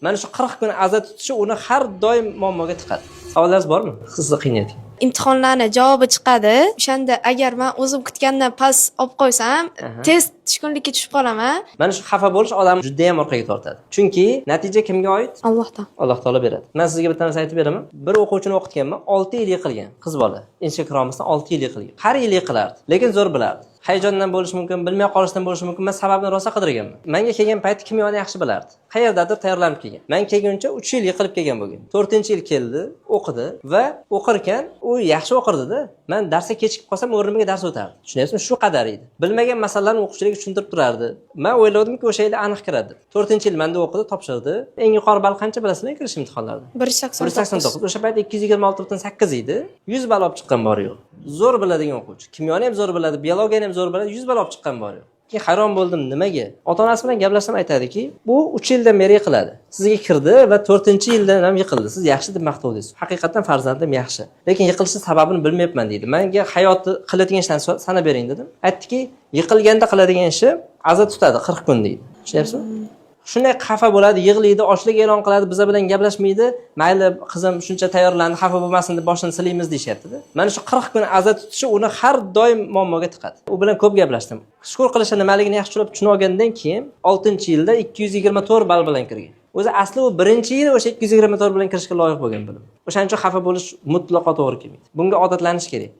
Mana shu 40 kun aza tutishi uni har doim muammoga tiqadi. Savollaringiz bormi? Sizni qiynayotgan. Imtihonlarni javobi chiqadi. O'shanda agar man o'zim kutgandan past olib qo'ysam, tez tushkunlikka tushib qolaman. Mana shu xafa bo'lish odamni juda ham orqaga tortadi. Chunki natija kimga oid? Allohdan. Alloh taolo beradi. Man sizga bitta narsa aytib beraman. Bir o'quvchini o'qitganman, 6 yil yiqilgan qiz bola. Institutga kirolmasdan 6 yil yiqilgan. Har yil yiqilardi, lekin zo'r bilardi. Hayajondan bo'lishi mumkin, bilmay qolishdan bo'lishi mumkin. Man sababini rosa qidirganman. Menga kelgan payti kimyoni yaxshi bilardi. Qayerdadir tayyorlanib kelgan. Man kelguncha 3 yil yiqilib kelgan bo'lgan. 4-yil keldi, o'qidi va o'qirkan u yaxshi o'qirdida. Man darsga kechikib qolsam, o'rnimga dars o'tardi. Tushunyapsizmi? Shu qadar edi. Bilmagan masalalarni o'quvchilarga tushuntirib turardi. Man o'ylavdimki, o'sha yili aniq kiradi. 4-yil menda o'qidi, topshirdi. Eng yuqori ball qancha, bilasizmi, kirish imtihonlarida? 189. 189. O'sha payt 226,8 edi. 100 ball olib chiqqan bor yo'q. Zo'r biladigan o'quvchi. Kimyoni ham zo'r biladi, biologiyani ham zo'r biladi, 100 ball olib chiqqan bor yo'q. Keyin hayron bo'ldim, nimaga? Ota-onasi bilan gaplashsam, aytadiki, bu 3 yildan beri yiqiladi. Sizga kirdi va 4-yildan ham yiqildi. Siz yaxshi deb maqtovdingiz. Haqiqatdan farzandim yaxshi. Lekin yiqilishi sababini bilmayapman, deydi. Menga hayoti qiladigan ishlarni sanab bering, dedim. Aytdiki, yiqilganda qiladigan ishi aza tutadi 40 kun, deydi. Tushunyapsizmi? Shunday xafa bo'ladi, yig'laydi, ochlik e'lon qiladi, biza bilan gaplashmaydi. Mayli, qizim shuncha tayyorlandi, xafa bo'lmasin deb boshini silaymiz, deyishyaptida. Mana shu 40 kun aza tutishi uni har doim muammoga tiqadi. U bilan ko'p gaplashdim. Shukur qilishi nimaligini yaxshilab tushunib olgandan keyin 6-yilda 224 ball bilan kirgan. O'zi asli u birinchi yil o'sha 224 bilan kirishga loyiq bo'lgan bilim. O'shaning uchun xafa bo'lish mutlaqo to'g'ri kelmaydi. Bunga odatlanish kerak.